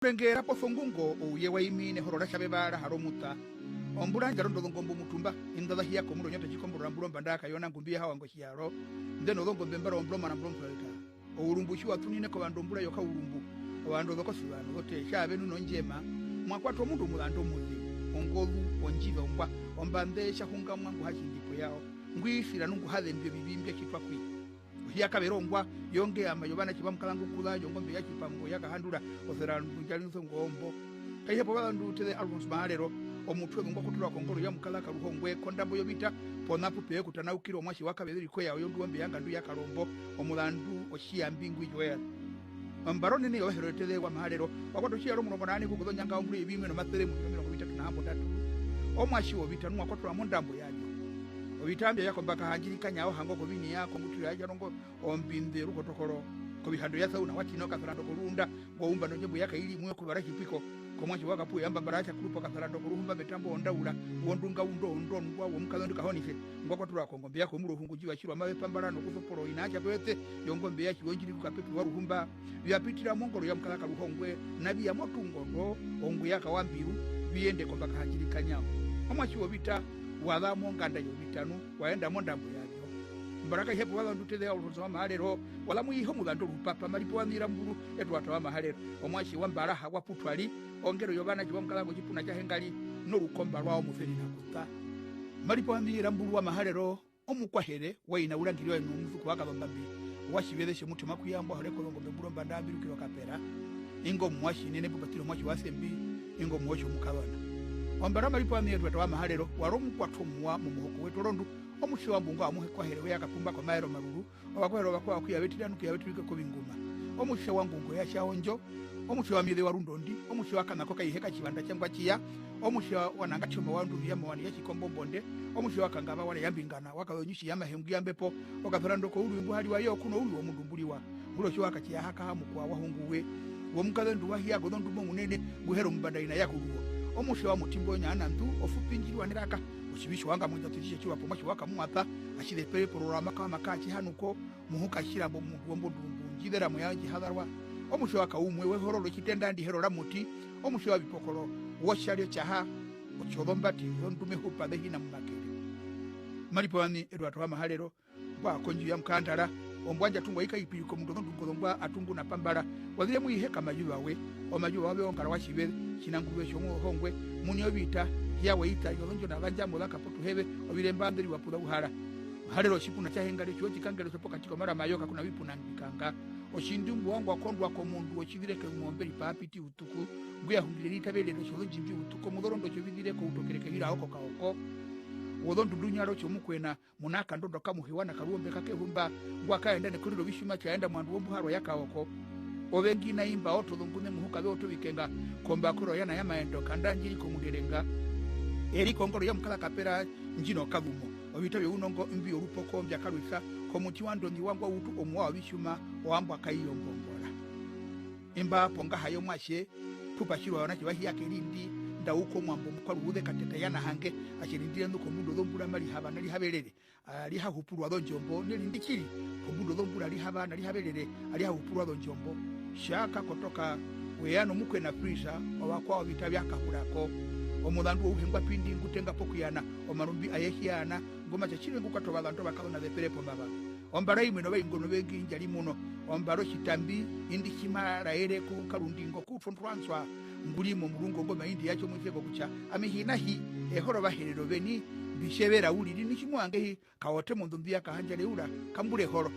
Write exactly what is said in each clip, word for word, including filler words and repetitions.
Orurenge ra posa ongungo, ouye wa imi nehoro ra tjaveva ra hara omuta. Ombura ndja ronda ozongombe omutumba, inḓa za hiya komuronyota tjikomborora mbura ombanda ya kayona ngumbi ya hawa ngotjiyaro. Nḓe nozongombe mbara omburomana mburomburareka. Ourumbu tji wa tunine kovandu ombura yokaurumbu, ovandu ozokosiva nozotee tjaa ve nu nondjema, mwa kwatwa omundu omuzandu omuzeu, ongozu, ondjiva ombwa, ombanze tja hunga mwa ngu ha tjindi po yao, ngwi isira nu ngu ha zembi ovivi mbya tjitwa kwi. Ohi ya kavera ongwa, yongeama yovanatje va Mukaza ngu kuza, yongombe ya Tjipango ya kahandura, oserandu ndja rinise ongoombo. Kaihepo vazandu teze Alphonse Maharero, omutwe ongwa kuturwa kongoro ya Mukaza Karuhongwe, kondambo yovita, pona pu pe kutanaukira omuatje wa Kaveze Rikoya, oyo nduwombe ya ngandu ya Karombo, omuzandu otjiyambi ngwi Joel. Ombara onene yOvaherero teze wa Maharero, wa kwata otjiyaro omurongo na nane kukuza onyanga ombura eyovi rimwe nomasere muvyu nomirongo vitatu na hambondatu. Omuatje wovita nu wa kwatwa mondambo yavyo. Ovita mbyo ya kombaka handjirikanya ohango kovini ya kongutiro ya Tjarongo, ombinde rukotokoro, kovihando ya Sauna wa tina okasarando koruunda, ngwa umba nondjembo ya kairi mwe okuvara tjipiko, komuatje wa Kapuwe ya Mbambara ya Tjakurupa okasarando koruhumba metambo ondaura, wondunga undo ondondwa womukazendu kahonise, ngwa kwaturwa kongombe ya komuro hungu ndjiva tjirwa mave pambara nokusopora oina ya Tjakwete, yongombe ya Tjiwondjiri ku Kapepi wa Ruhumba, vya pitira mongoro ya Mukaza Karuhongwe, na viya motungondo, ongu ya Kawambiru, vi yende kombaka handjirikanya. Omuatje wovita, wa za monganda yovita nu, wa enda mondambo yavyo. Mbara kaihepo vazandu teze ya Alphonse wa Maharero, wa za mu ihe omuzandu orupapa, Maripo wa Niramburu, etuata wa Maharero, omuatje wa Mbara ha wa putwa ri, ongero yovanatje va Mukaza kotjipuna tja Hengari, norukomba rwao museni na kuta. Maripo wa Niramburu wa Maharero, omukwahere wa ina urangiri wa ina omusuku wa Kazombambi, wa Tjiveze tjomutima kuyambwa hore kozongombe mbura ombanda ambirukiro kapera, ingo muwa tjinene pupatiro muatje wa Sembi, ingo muwa tjomukazona. Ombara Maripo wa Niramburu etuata wa Maharero, wa ri omukwatwa omuwa momuhoko wetu orondu, omusyo wa mbunga amuhe kwahere we ya kapumba komaero maruru, ovakwahero vakwao kuya vetira nu kuya vetirike kovinguma. Omusyo wa ngungo ya Tjaondjo, omusyo wa mize wa Rundondi, omusyo wa Kanako kaihe ka Tjivanda tjangwa tjiya, omusyo wa Nangatjoma wa Nduvi ya Mawani ya Tjikombo mbonde, omusyo wa Kangava wa Yambingana, wa Kazonyushi ya Mahengu ya Mbepo, okasarando kourwi mbu ha riwa yo kuno urwi womundu mbu riwa. Ngurosho wa Katjiyaha kaha mukwa wa hunguwe. Womukazendu wa hiya kozondumbo munene, ngu hera omumbanda ina ya kuruwo. Omusyo wa Mutimbo nya Nandu, ofupi ndjirwa neraka, otjivi tjiwanga mondjatu tjitje tjiwa pomuatje wa Kamuwata, atjizepere porora maka maka atjihanuko, muhuka tjirambo mundu wombondumbu, ndjizera moya ndjihazarwa. Omusyo wa Kaumwe, wehororo tjitenda ndi herora muti, omusyo wa Vipokoro, wotjaryo tjaha, otjozombati, zondume hupa zehina mumakere. Maripo wani, Eduardo wa Maharero, Mbwa kondju ya Mukandara, ombwa ndja tungwa i kaipiri komundu ozondungo zombwa a tungu na pambara, wa zire mu ihe kamayuva we, omayuva wove ongara wa Tjiveze, tjinanguruve tjomuhongwe, muni ovita, hiya weita, yozondjona vandja moza kapotu heve, oviremba mberi wa puza uhara. Maharero otjipuna tja Hengari tjo tjikangero tjopokati komarama yo kakuna vipuna mbikanga. Otjindumbu wangwa kondwa komundu otjizire keumwe omberi pa piti utuku, ngwi ya hungire ritaverero tjozondjimbi utuku, omuzorondo tjovizire koutokere kevira oko kaoko. Wozondundu nyaro tjomukwena, Muna kandondo kamuhiwa na karuombe ka kehumba, ngwa kaenda nekoriro vitjuma tja enda mwandu wombuharwa ya Kaoko. Ovengi na imba oto zongune muhuka ve oto vikenga, kombakuro yana ya maendo kanda ndjiri komunderenga. Eri kongoro ya Mukala kapera ndjino kavumo. Ovita vyounongo mbi orupoko mbya karwisa, komuti wa ndongi wangwa utu omuwa ovitjuma, oambwa kaiyo mbongora. Imba pongaha yomuatje, pu pa tjirwa ovanatje va hiya kerindi, ndauko mwambo mukwaruuze kateta yana hange, atje rindire ndu kombunda ozombura mari hava nari haverere. Ari ha hupurwa ozondjombo, nerindi tjiri, kombunda ozombura ari hava nari haverere, ari ha hupurwa ozondjombo. Tja kakotoka, we ya nomukwena Frisa, ovakwao ovita vya kahura ko. Omuzandu wouhengwa pindi ngu tenga pokuyana, omarumbi aye hi yana, ngu ma tja tjiri ngu kwata ovazandu ovakazona ve pere pomava. Ombara imwe novaingono vengi ndja ri muno, ombara otjitambi, indi tji ma raere ku Karundingo ku Tondwanswa, ngu ri momurungu ongoma indi yatjo muise kokutja, ami hi na hi, ehoro Ovaherero veni, mbi tjevera uriri, nu tji mo vanga hi, Kaote mondundu ya Kahandja Reura, kambura ehoro.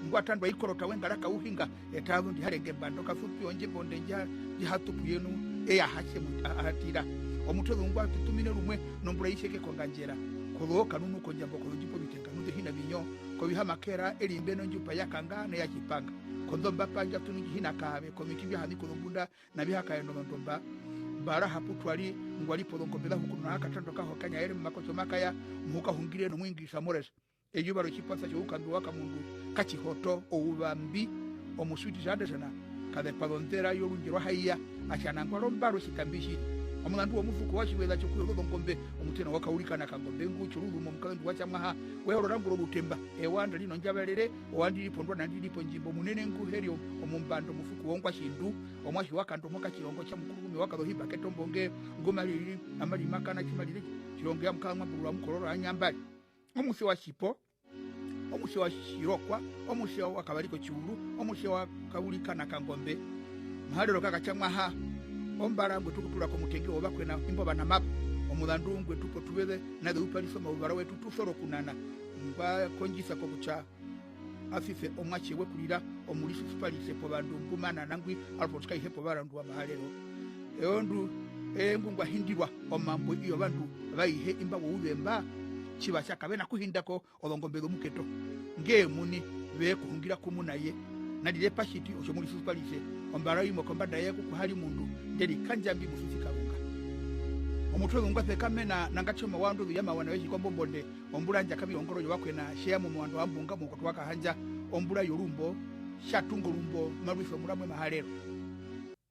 Ngwa tandwa i Korota wengara kauhinga, etaazu ndi ha renge mbanda, okasupi ondjembo nde ndja, ndji ha tupu yenu, eya ha tje mu-, a-, a tira. Omutwe zu ngwa tutumine rumwe, nombura i tjeke kongandjera. Kozo kanunu kondjambo kozondjipo vitenga nu ze hi na vinyo, kovihamakera, erimbe nondjupa ya kanga neya tjipanga. Kondomba pandja tunu ndji hi na kaave, komiti vya hani kozombunda, na vi ha kaenda ozondomba. Mbara ha pu twa ri, ngwa ri pozongombe za Hukunu na ha katando kaho kanya ere momakotjo makaya, muhuka hungire nomwingisa Mores. Eyuva rotjipasa tjoukambi wa Kamundu, Katjihoto, ouvambi, omuswiti Andersen, kazepa zondera yorundji rwa haiya, atja nangwari ombara otjitambi tjiri. Omulandu womufuko wa Tjiveza tjokuyoza ozongombe, omutena wa Kaurikana kangombe ngu tjoruzumo omukazendu wa Tjamwaha, we ya ororangura orutemba, ewa nda ri nondjavarere, owa ndi ri pondwa na ndi ri pondjimbo, munene ngu he ri omumbanda, omufuko wongwa tjindu, omuatje wa Kandomo katjirongo tja mukuru kume wa Kazohimba ketombo nge, ngu ma ri ri, ama ri makana tji ma ri ri, tjirongo ya mukara mwambulura mukororo anyambari. Omusi wa Tjipo, omusi wa Tjirokwa, omusi wa Kavariko tjiuru, omusi wa Kaurikana kangombe. Maharero ka ka Tjamwaha, ombara ngwe tu kutura komutenge wovakwena imbo vanamapa. Omuzandu ngwe tu po tuveze, na ze uparisa omauvara wetu tu soro kunana. Ngwa kondjisa kokutja a sise omuatje we kurira, omurisuparise povandu mbu ma nana ngwi, Alfred Kaihepo varandu wa Maharero. Eondu, ee ngu ngwa hindirwa omambo iyo vandu vaihe imba wouzemba, tjiva tja kave na kuhinda ko, ozongombe zomuketo. Ngee muni, ve kuhungira ku muna ye. Narire pa tjiti otjomurisuparise, ombara imwe kombanda ye ku kuhari mundu, nde ri kandjambi musisi Karunga. Omutwe zungwa sekamena, nanga tjo mawandu zuyama wana ve tjikombombo nde, ombura ndja kavi ongoro yovakwena, tjeya momuwando wa Mbunga moukoto wa Kahandja, ombura yorumbo, tja tunga orumbo, marwisa omuramwe Maharero.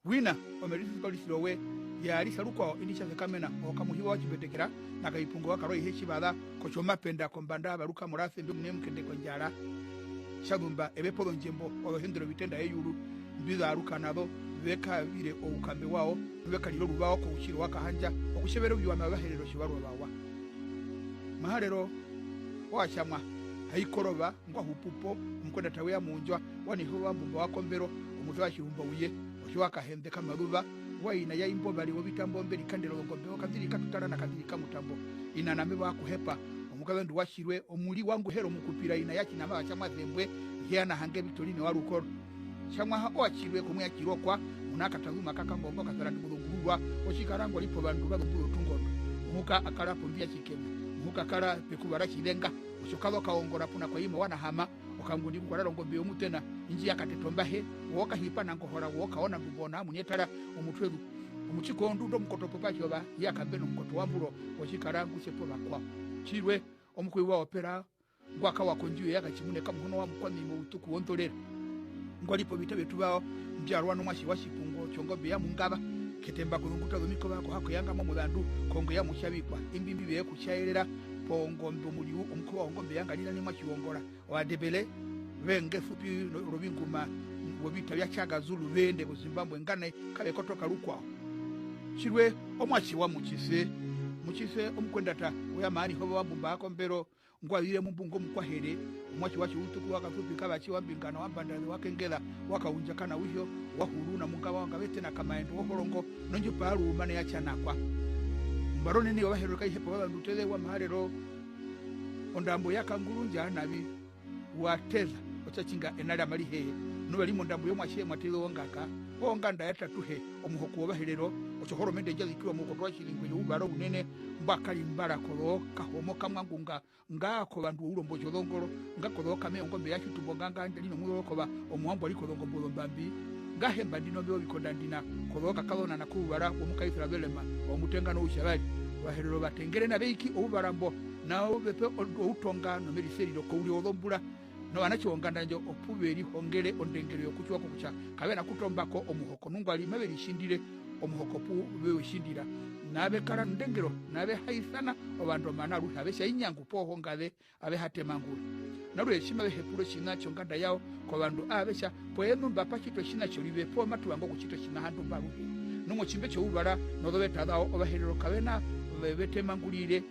Wina, omerisuparisiro we, ya risa rukwao indi tja sekamena, okamuhiwa wa Tjipetekera, na Kaipungo wa Karoi he tjivaza, kotjomapenda kombanda ya varuka morase mbe mune mukende kondjara. Tja zumba eve pozondjembo, ozohendero vitenda eyuru, mbi za aruka nazo, ve kavire oukambe wao, ve karire oruvao koutjiro wa Kahandja, okutjevera oviwa na Vaherero tjivarwa vawa. Maharero, owa Tjamwa, haikorova, ngwa hupu po, omukwendata we ya muundjwa, wa Nihova mbumba wa Kombero, omutwe wa Tjihumba uye, otjo wa Kahembe ka Maruva, wa ina ya imbo vari wovitambo mbe ri kandera ozongombe, okandiri ka Tutara na kandiri ka Mutambo. Ina na meva wa kuhepa, omukazendu wa Tjirwe, omuri wa Nguhero mukupira ina ya Tjinama wa Tjamwa Zembwe, ihe ya na hange Victorine wa Rukoro. Tjamwaha owa Tjirwe komwe ya Tjirokwa, muna Katazuma ka Kangongo ka Sarandi muzongururwa, otjikara ngwa ri povandu va zombuzo tungondo. Muhuka a kara pombi ya Tjikembe, muhuka a kara pekuva ra Tjivenga, otjo kazo kaongora puna kwa ima wa Nahama, okangundi ku kwa rara ongombe yomutena, indji ya kateta ombahe, wo kahipa na ngohora, wo kaona ndumbo na amunietara, omutwe zu, omutjiko wondundu omukoto popa tjova, ya kambe nomukoto wa mburo, otjikara ngu tje po vakwao. Tjirwe, omukweyi wa opera, ngwa kawa kondjiwe ya Katjimune ka Muhona wa Mukwami moutuku wondorera. Ngwa ri povita vyetu vao, mbya rwa nomuatje wa Tjipungo tjongombe ya Mungava, ketemba kozonguta zomikova koha koyanga momuzandu, kongo ya Mutjavikwa, imbi mbi ve kutjaerera pongombe omuriu, omukova wongombe ya Ngarira ne mwa Tjiwongora. Ovadebele, venge supi no-, rovinguma, vovita vya Tjaga Zulu, ve ende ko Zimbabwe, ngane, kave kotoka rukwao. Tjirwe, omuatje wa Mutjise, Mutjise omukwendata, we ya maani hova wa mbumba akombero, ngwa zire mumbunga omukwahere, omuatje watjo utuku wa Kasupi ka Vatji wa Mbingana wa Mbandaze wa Kengeza, wa Kaundja kana wihyo, wa Huru na Mungava wa Ngavete na Kamaendo wa Horongo, nondjupa ya Ruumane ya Tjanakwa. Ombara onene yOvaherero Kaihepo va Vanduteze wa Maharero, ondambo ya Kanguru ndja navi, wa Teza, otja tjinga ena rya Mariheye, nu va ri mondambo yomuatje Mwateze wongaka, onganda ya Tatuhe, omuhoko wOvaherero, otjohoromende ndja zikirwa moukoto wa Tjiringwe youvara ounene, mbwa kari mbara kozoo kahomo kamwangunga, nga kovandu vourombo tjozongoro, nga kozoo kame ongombe ya Tjitumbo nganga ndja ri nomuzorokova omuambo a ri kozongombe ozombambi, nga hemba ndino mbe ovikonda ndina kozoo kakazona na kouvara womukaisera Velema omutenga noutjavari. Ovaherero va tengere na veiki ouvara mbo, nao ve pe o-, outonga nomeriseriro koure wozombura, novanatje wonganda ndjo opu ve rihongere ondengero yokutjiwa kokutja kave na kutomba ko omuhoko nungwari mave ritjindire omuhoko pu ve u tjindira. Nave kara nondengero, nave haisana ovandu omana aruhe, ave tja inyangu poo hongaze, ave ha temangura. Narwe tji mave hepura otjiṋa tjonganda yawo kovandu aave tja, poyenu mba pa tjitwa otjiṋa tjorive poo matu vanga okutjita otjiṋa handu mba aruhe. Nu motjimbe tjouvara nozoveta zawo, Ovaherero kave na ve-, ve temangurire,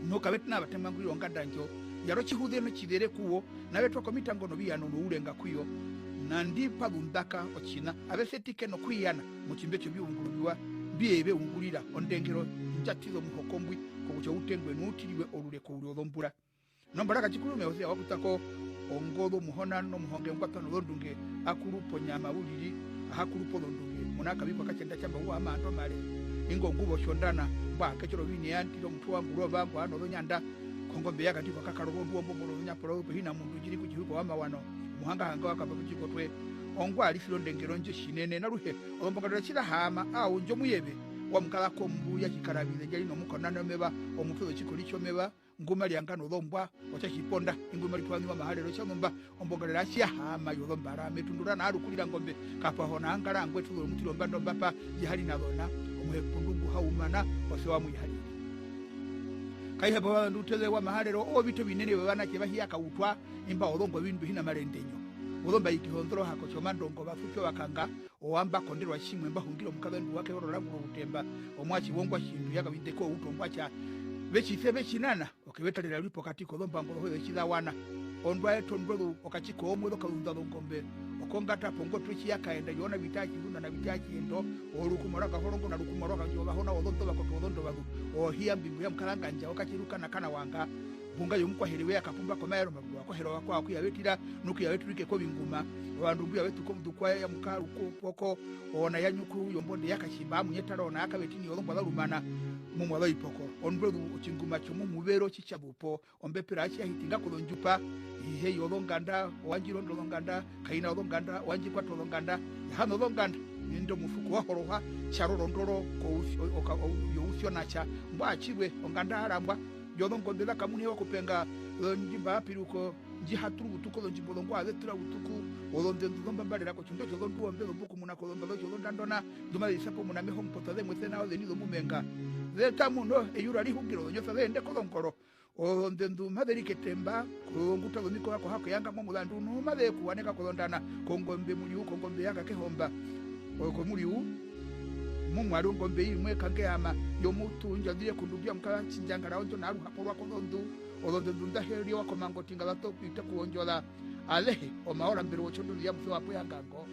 nu kave na va temangurire onganda ndjo. Ya ri otjihuze notjizere ku wo, nave twa ko omitango noviyano nourenga ku yo. Nandi pa zundaka otjiṋa, ave setike nokuiyana motjimbe tjoviungura oviwa mbi ve ungurira ondengero ndja ṱiza omuhoko mbwi kokutja u tengwe nu u tiriwe orure koure wozombura. Nombara Katjikurume Hosea wa kuta ko ongozo Muhona nomuhonge ngwa twa nozondunge, a kuru ponyama uriri, a ha kuru pozondunge, muna Kavikwa Katjenda tjamba u ama ando mare. Ingo nguva otjondana, mbwa ketjoro vini ya ndiro mutwe wa Ngurova, ngwa nozonyanda, kongombe ya Katikwa kakaro rondu wombo moro zonyaporo, pe hina mundu ndji ri kutjihuka wa mawano, muhangahanga wa kapa putjikotwe, ongwa arisiro ndengero ndje tjinene, naruhe, ozombongatero tji za haama, au ndjo muyeve, wa mukara kombu ya Tjikaravize, ndja ri nomukonana omeva, omutwe zotjikori tjomeva, ngu ma rianga nozombwa, otja tjiponda, ingwi ma ritwa wa Maharero, tja zumba, ombongarera tji ya haama yozombara, metundu ra Naarukurira ngombe, kapahona angara angwe tuzo mutiro mbanda ombapa, ye ha ri na zona, omuhepundu ngu ha umana, ose wa mu iharire. Kaihepo vavandu uteze wa maharero, oovita ovinene vyovanatje va hiya kautwa, imba ozongovi ndu hi na marendenyo. Ozomba ikiho nzorohako tjomandongo vasupi ovakanga, owamba konderwa tjimwe mba hungire omukazendu wa kehoro rangu rorutemba, omuatje wongwa tjindu ya kavindeke outo mbwa tja, ve tjise ve tjinana, oke ve tarera rwi pokati kozombango zohoze tji za wana. Ondwa eto ndwezu okatji koomwe zokaundu zongombe, okongata pongotwe tji ya kaenda, yona vita tjirunda na vita tjiendo, orukumo rwa kahorongo na rukumo rwa kandjo vahona ozondovakoto ozondovazu, ohiya mbimbu ya mukarangandja okatjirukanakana wanga. Mbunga yomukwahere we ya kapumba komaero maruwa kohera wa kwa kuya vetira, nokuya veturike kovinguma. Ovandu mbuya vetuko mudukwa ya mukaruko poko, ona ya nyuku yombonde ya kashimba, amunyetara ona ya kavetini ozombwa za rumana, mumwa za ipoko. Ondwezu otjinguma tjomumuvero tjitjavupo, ombepera atji ya hitinga kozondjupa, ihe yozonganda, owandji rondo ozonganda, kaina ozonganda, owandji kwata ozonganda, yahana ozonganda, nende omufuko wa horoha, tja rorondoro, yousyo natja, mbwa atjirwe, onganda arambwa, yozongombe za kamunewa kupenga, zondjimba apiruko, ndji ha turu utuku, ozondjimbo zongwa aze tura utuku, ozondendu zombambarera kotjindo tjozonduombe zombukumuna kozomba zotjo zondandona, ndu maze isa po muna meho mupota zemwe sena ozeni zomumenga. Ze ta muno, eyuru ari hungire ozonyosa ze ende kozongoro. Ozondendu maze ri ketemba, kozonguta zomikova kohako yanga momuzandu, nu maze kuwaneka kozondana, kongombe muriu, kongombe yanga kehomba. Oko muriu, mumwari ongombe imwe kangeama, yomutu, ndjandire kundundu ya mukara, tjindjangara ondjo naruhapo rwa kozondu, ozondendu nda heriowa komangoti nga za to kuita kuondjola. Azehe, omaora mbere wotjondundu ya muse wa puya ngango.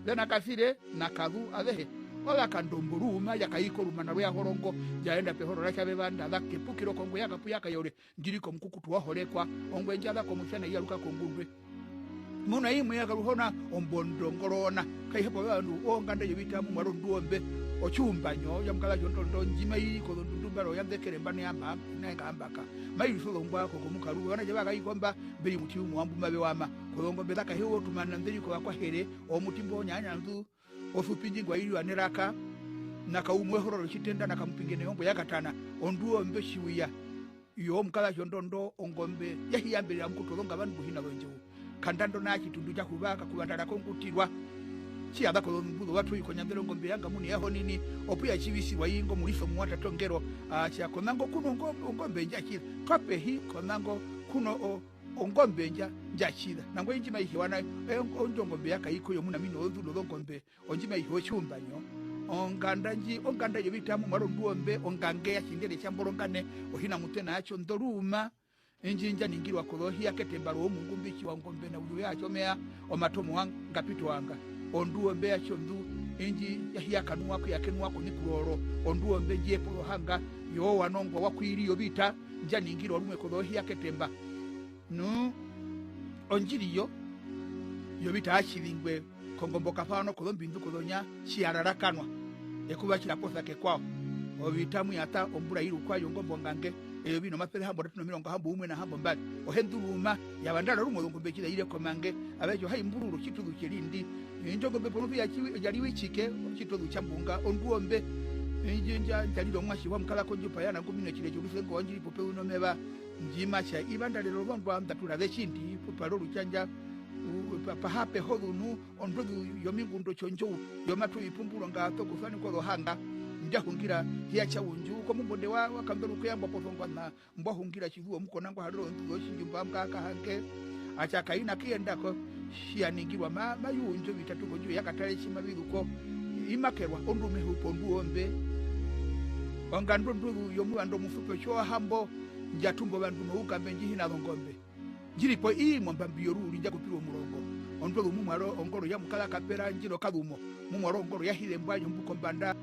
Vena kasire, na kazu, azehe, oza kandombo ruuma, ya kaiko rumana rwe ya horongo, ya enda pehoro ra tjave vanda, za kepukiro kongwe ya kapuya kayore, ndjiri komukukutu wa horekwa, ongwe ndja za komusyana ya ruka kongundwe. Muna imwe ya karuhona, ombondongorona, kaihepo vandu, onganda yovita mumwaro nduombe, otjumbanyo, ya mukala yondondo, ndjima iri kozondundu mbaro, ya ndekere mbano ya mba, na ya ngambaka. Mairi sozo ngwa ko komukaru, vana java kaikomba, mberi muti umwe wambu mave wama. Kozongombe za kahewa otumana nderi kovakwahere, omuti mbo nyanyandu, osupi ndji ngwa iri wa neraka, na kaumwe ehororo tjitenda, na kamupingene yombo ya katana, onduombe tjiwiya. Iyo omukala tjondondo ongombe ya hiyambirira mukutu ozonga vandu mbuhina zonjeu. Kandando na tjitundu tja huva kakuvandara kongutirwa. Tji ya za kozombuzo wa tui konyandero ongombe yanga muni ya honini, opu ya tjivisirwa ingo muriso muwa tatongero, a tja konango kuno ngo-, ongombe ndja tjiza. Twa pehi konango kuno o-, ongombe ndja, ndja tjiza. Nango indji mai hiwa nayo, e-, ondjo ongombe ya kaiko yomuna mino ozondu zongombe. Ondji mai hiwa otjiumbanyo. Onganda ndji, onganda yovita mumwaro nduombe, ongange ya tjindere tja mborongane, ohina mutena yatjo ndoruuma. Indji ndja ningirwa kozohiya ketemba romungu mbi tjiwa ongombe na uyo ya tjomea, omatomo wa ngapito wanga. Onduombe yatjo ndu, indji ya hiya kanuwa kuya kenuwa konikuroro. Onduombe ndji epo zohanga, yowa nongwa wa kwiri yovita, ndja ningirwa rumwe kozohiya ketemba. Nu, ondjiri yo, yovita atjivingwe kongombo kapano kozombindu kozonya, tji ya rarakanwa, ekuva tji ra posa kekwao. Ovita mu ya ta ombura irukwa yongombo ngange, eyovi nomasere hambo ndatu nomirongo hambo umwe na hambo mbari. Ohendu ruuma, ya vandara rumwe ozongombe tji za ire komange, ave tjo hai mbururu tjituzu tjerindi. Indjo ngombe ponusu ya tjiwi-, ya riwi tjike, otjituzu tja mbunga, onduombe. Indji ndja, ndja rire omuatje wa mukala kondjupa ya nangumino tjire tjorusengo wandjiri popezu nomeva. Ndji ma tja, ivanda rero zondwa nda tura vetjindi, pu pa ri orutjandja, u-, pa, pa hape hozunu, ondozu yomingundo tjondjou, yomatwi ipumburo nga to kusanikwa zohanga, ndja hungira, hi ya tja undju, komumbonde wa, wa kandoru kuyambwa pozongwana, mbwa hungira tjizuo mukona ngwa harira onduzu otjindjumba mbwa kahange, a tja kaina kiyenda ko, tji ya ningirwa ma, ma yundjo vitatu kondjou ya katare tji mavi zu ko, i makerwa ondume hupo nduombe. Ongandu onduzu yomuvanda omusupe otjo hambo, ndja tumba ovandu noukambe ndji hina zongombe. Ndji ri po ii mombambi yoruuri ndja kupirwa omurongo. Ondozu mumwaro ongoro ya mukala kapera ndji ro kazumo. Mumwaro ongoro ya hire mbwa yombuko mbanda.